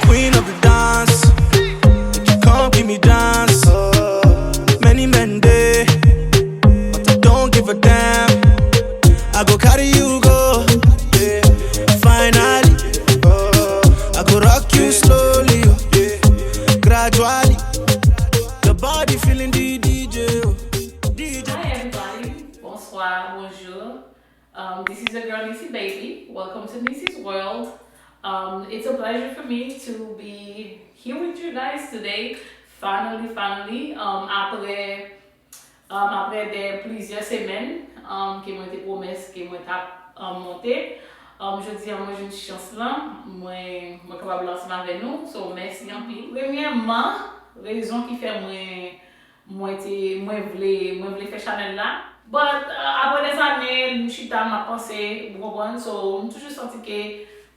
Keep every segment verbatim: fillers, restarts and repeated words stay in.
Queen of the dance, make you come give me dance. Many men dey, but I don't give a damn. I go carry you go, yeah. Finally, I go rock you slowly, oh, yeah. Gradually, the body feeling the D J, oh. D J. Hi everybody, bonsoir, bonjour. Um, this is your girl Nisi Baby. Welcome to Nisi's World. Um, it's a pleasure for me to be here with you guys today. Finally, finally, um, apre, um, apre de plizyè semèn, um, ke mwen te pwomès ke mwen t ap, um, monte, um, jodi a mwen jwenn chans lan, mwen, mwen kapab la ansanm avè nou. So, mèsi anpil. Premyèman, rezon ki fè mwen mwen te, mwen vle, mwen vle fè chanèl la. But, uh, apre dèzane, m chita, m ap panse, ou konprann? So, m toujou santi ke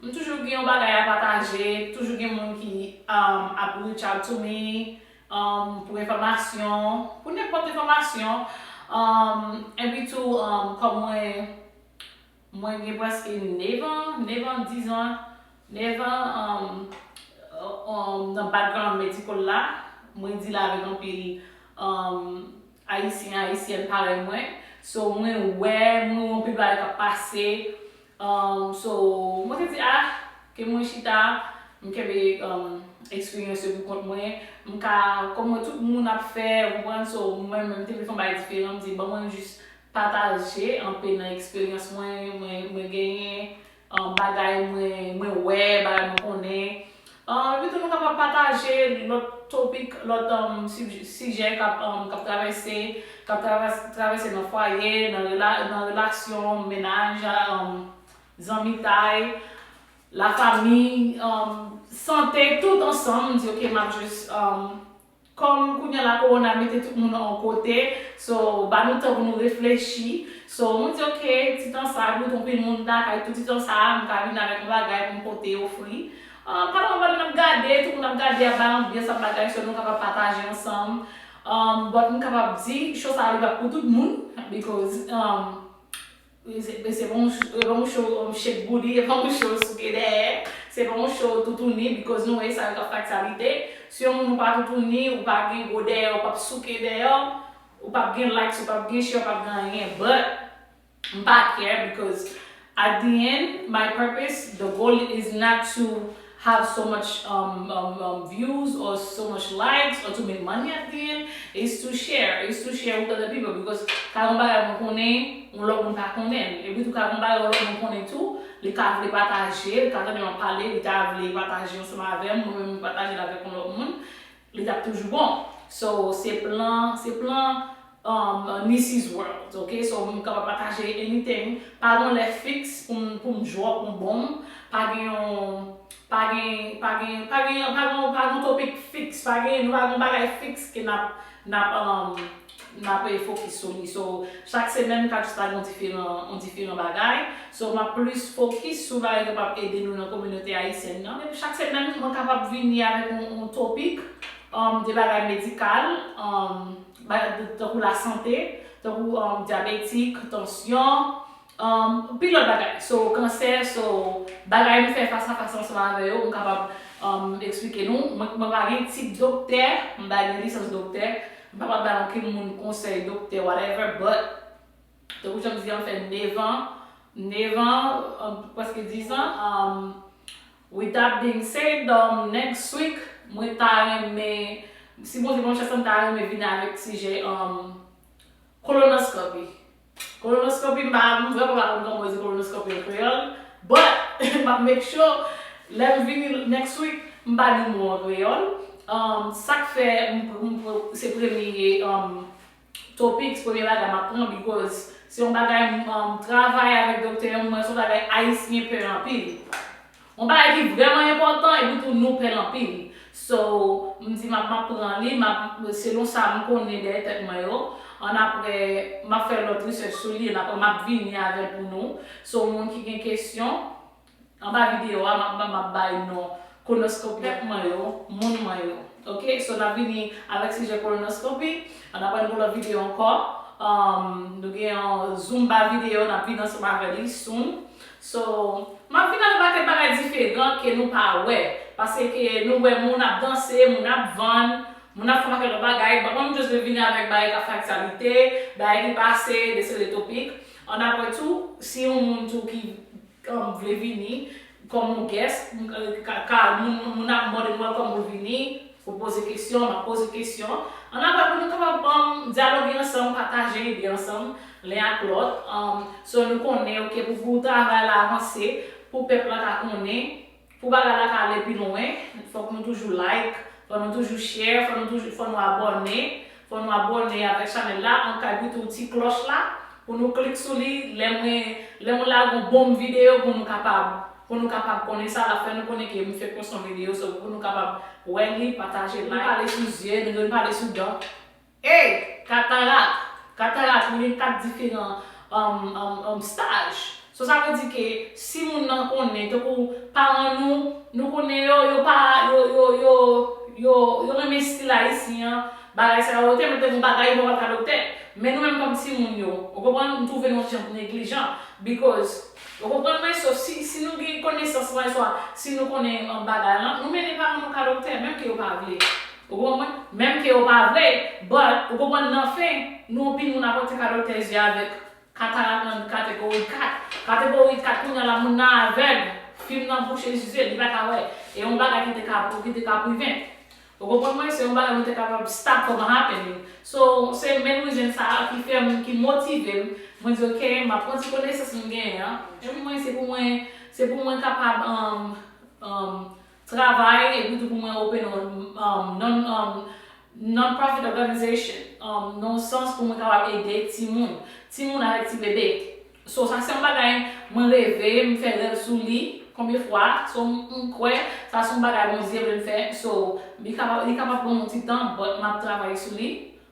m toujou gen yon bagay a pataje, toujou gen moun ki, um, ap reach out to me, um, pou enfòmasyon, pou nenpòt enfòmasyon. Um, epi tou, um, kòm mwen, Mwen gen prèske nèf an, nèf an, dis an, nèf an, um, um, nan background medical la. Mwen deal avèk anpil, um, Ayisyen, Ayisyèn parèy mwen. So, mwen wè, mwen wè anpil bagay k ap pase. Um, so, mwen te di, ah, ke mwen chita, m kenbe, um, eksperyans yo pou kont mwen. M ka, kòm mwen tout moun ap fè, ou konprann? So, mwen menm, m te vle fè yon bagay diferan, m di, ban mwen jis pataje anpil nan eksperyans mwen, mwen, mwen genyen, um, bagay mwen, mwen wè, bagay mwen konnen. Um, epi tou nou kapab pataje lòt topik, lòt, um, sij-, sijè k ap, um, k ap travèse, k ap travès-, travèse nan fwaye, nan rela-, nan relasyon, mennaj, um, zanmitay, lafanmi, um, sante, tout ansanm. M di, ok, m ap jis, um, Kòm kounye a la kowona mete tout moun yon kote, so, ba nou tan pou nou reflechi. So, mwen di, ok, ti tan sa, pou anpil moun lakay, tout ti tan sa, m ka vin avèk yon bagay pou m pote ofri. Ah, pandan, pandan n ap gade, tout moun ap gade, ap bay anbyans, ap bagay, so, nou kapab pataje ansanm. Um, but m kapab di, show sa a, li pa pou tout moun, because, um, E se, e se pa yon ch-, e pa yon show, um, shake booty, e pa yon show souke dèyè, se pa yon show toutouni, because nou wè sa yo k ap fè aktyalite. Si yon moun ou pa toutouni, ou pa gen gwo dèyè, ou p ap souke dèyè, ou p ap gen likes, ou p ap gen share, ou p ap gen anyen. But, m pa care, because at the end, my purpose, the goal is not to have so much, um, um, um, views or so much likes or to make money at the end, is to share, is to share with other people, because ka gen bagay mwen konnen, yon lòt moun pa konnen l. Epi tou ka gen bagay yon lòt moun konnen tou, li ka vle pataje, li ka tande m ap pale, li ta vle pataje ansanm avè m, mwen menm mwen pataje l avèk yon lòt moun, li t ap toujou bon. So, se plan, se plan, um, Nisi's World, ok? So, m kapab pataje anything. Pa gen lè fiks pou m, pou m drop yon bomb. Pa gen yon, pa gen, pa gen, pa gen, pa gen, pa gen yon topik fiks. Pa gen, nou pa gen yon bagay fiks ke n ap, n ap, um, n ap, eh, fokis sou li. So, chak semèn, m ka jis lage yon diferan, yon diferan bagay. So, m ap plis fokis sou bagay ki kapab ede nou nan kominote ayisyèn nan. Epi chak semèn, mwen kapab vini avèk yon, yon topik, um, de bagay medikal, um, bagay de, tankou lasante, tankou, um, dyabetik, tansyon, um, anpil lòt bagay. So, kansè, so, bagay m fè fas a fas ansanm avè yo, m kapab, um, eksplike nou. Mwen, mwen pa gen tit doktè, m pa gen lisans doktè, m pa pral bay ankenn moun konsèy doktè, whatever, but, tankou jan m di a, m fè nèf an, nèf an, um, prèske dis an, um, with that being said, um, next week, mwen ta renmen, si Bondye ban m chans, m ta renmen vini avèk sijè, um, colonoscopy. Colonoscopy, m pa, m vrèman pa konn kòman yo di colonoscopy an kreyòl, but m ap make sure, lè m vini next week, m ba nou mo an kreyòl. Um, sa k fè m, m, se premye, um, topics, premye bagay m ap pran, because se yon bagay, um, travay avèk doktè yo, mwen, se yon bagay ayisyen pè anpil. Yon bagay ki vrèman enpòtan, epi tou nou pè l anpil. So, m di m ap, m ap pran li, m ap, selon sa m konnen dèyè tèt mwen yo, annapre, m ap fè lòt research sou li, annapre, m ap vini avè l pou nou. So, moun ki gen kesyon, anba videyo a, m ap, m ap bay non colonoscopy mwen yo, moun mwen yo. Ok? So, n ap vini avèk sijè colonoscopy. N ap wè nou pou lòt videyo ankò. Um, nou gen yon Zumba videyo, n ap vini ansanm avè li soon. So, M ap vin avèk pakèt bagay diferan ke nou pa wè. Paske nou wè moun ap danse, moun ap vann, moun ap fè pakèt lòt bagay. But mwen, m just vin vini avèk bagay k ap fè aktyalite, bagay ki pase, de seri de topik. Annapre tou, si yon moun tou ki um, vle vini kòm yon guest, m- ka, ka, moun, moun ap more than welcome pou l vini, pou poze kesyon, m ap poze kesyon. Annapre pou nou kapab um, dyaloge ansanm, pataje ide ansanm, len ak lòt. Um, so nou konnen, ok, pou, pou travay la avanse, pou pèp la ka konnen, pou bagay la ka ale pi lwen, fòk nou toujou like, fòk nou toujou share, fòk nou toujou, fòk nou abòne, fòk nou abòne avèk chanèl la, an kay pito ti klòch la, pou nou klik sou li, lè mwen, lè mwen lage yon bon videyo pou nou kapab, pou nou kapab konnen sa, l ap fè nou konnen ke m fèk poste yon videyo, so pou nou kapab wè li, pataje, like. Nou pale sou zye, nou pale sou dan. Ey, katarak! Katarak, li gen kat diferan um, um, um, staj. So sa vle di ke si moun nan konnen, tankou paran nou, nou konnen yo, yo pa, yo, yo, yo, yo, yo renmen stil ayisyen an, bagay sa yo, yo te mete yon bagay, yo pa ka doktè. Men nou menm kòm timoun yo, ou konprann, m twouve nou yon jan neglijan. Because, ou konprann mwen, so si, si nou gen konesans mwen, swa si nou konnen yon bagay lan, nou mennen paran nou ka doktè, menm ke yo pa vle. Ou konprann mwen? Menm ke yo pa vle, but, ou konprann, nan fen, nou anpil moun ap pote ka doktè zye avèk katarak nan kategori kat. Kategori kat, kounye a la, moun nan avèg, fim nan bouche zye, li pa ka wè. E yon bagay ki te ka, ki te ka prevent. Ou konprann mwen? Se yon bagay nou te kapab stop from happening. So, se main reason sa a ki fè m, ki motive m. Mwen di, ok, m ap pran ti konesans m genyen an. Epi mwen, se pou mwen, se pou mwen kapab um, um, travay, epi tou pou mwen open yon um, non, um, non-profit organization, um, nan sans pou mwen kapab ede timoun, timoun avèk ti bebe. So, sa se yon bagay mwen reve, m fè rèv sou li, konbyen fwa, so m m kwè, sa se yon bagay Bondye vle m fè, so, li kapab, li kapab pran yon ti tan, but m ap travay sou li,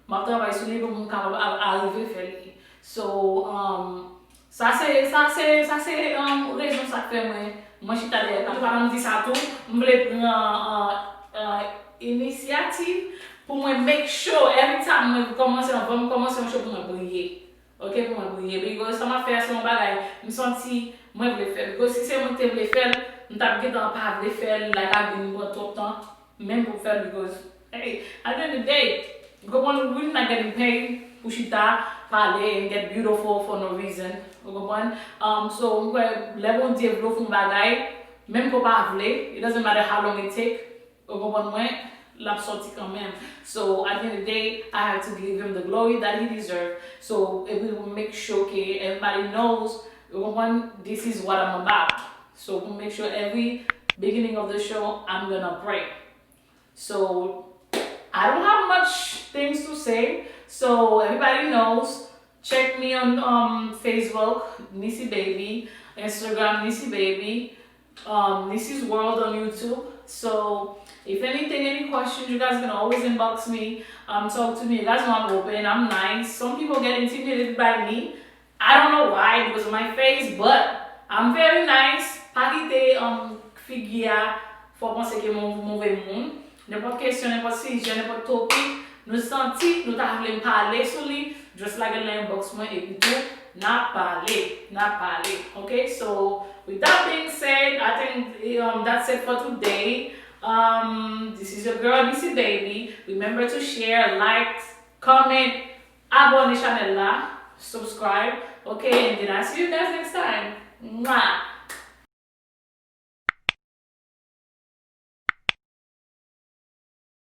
m ap travay sou li pou m kapab a- arive fè li. So, um, sa se, sa se, sa se um, rezon sa k fè mwen, mwen chita dèyè kamera. Pandan m di sa tou, m vle pran uh, uh, inisyativ pou mwen make sure every time mwen kòmanse, anvan m kòmanse yon show pou mwen priye. Ok, pou mwen priye. Because sa m ap fè a se yon bagay, m santi mwen vle fè. Because si se mwen ki te vle fè l, m t ap gentan pa vle fè l, like, ap vin pran twòp tan, menm pou m fè l, because, hey, at the end of the day, you go on, we not getting paid pou chita, pale, and get beautiful for no reason. Ou konprann? Um, so, m kwè, lè Bondye vle w fè yon bagay, menm ke w pa vle, it doesn't matter how long it take, ou konprann mwen, l ap sòti kanmenm. So, at the end of the day, I have to give him the glory that he deserve. So, epi pou make sure ke everybody knows, ou konprann, this is what I'm about. So, pou make sure every beginning of the show, I'm gonna pray. So, I don't have much things to say. So, everybody knows, check me on um, Facebook, Nisi Baby, Instagram, Nisi Baby, um, Nisi's World on YouTube. So, if anything, any questions, you guys can always inbox me, um, talk to me. You guys know I'm open, I'm nice. Some people get intimidated by me. I don't know why, because of my face, but I'm very nice. Pa kite um, figi a fè w panse ke m yon move moun. Nenpòt kesyon, nenpòt sijè, nenpòt topik, nou santi nou ta vle m pale sou li, just lage l nan inbox mwen epi tou, n ap pale, n ap pale. Ok, so with that being said, I think um, that's it for today. Um, this is your girl, Nisi Baby. Remember to share, like, comment, abòne chanèl la, subscribe, ok, and then I see you guys next time. Mwah!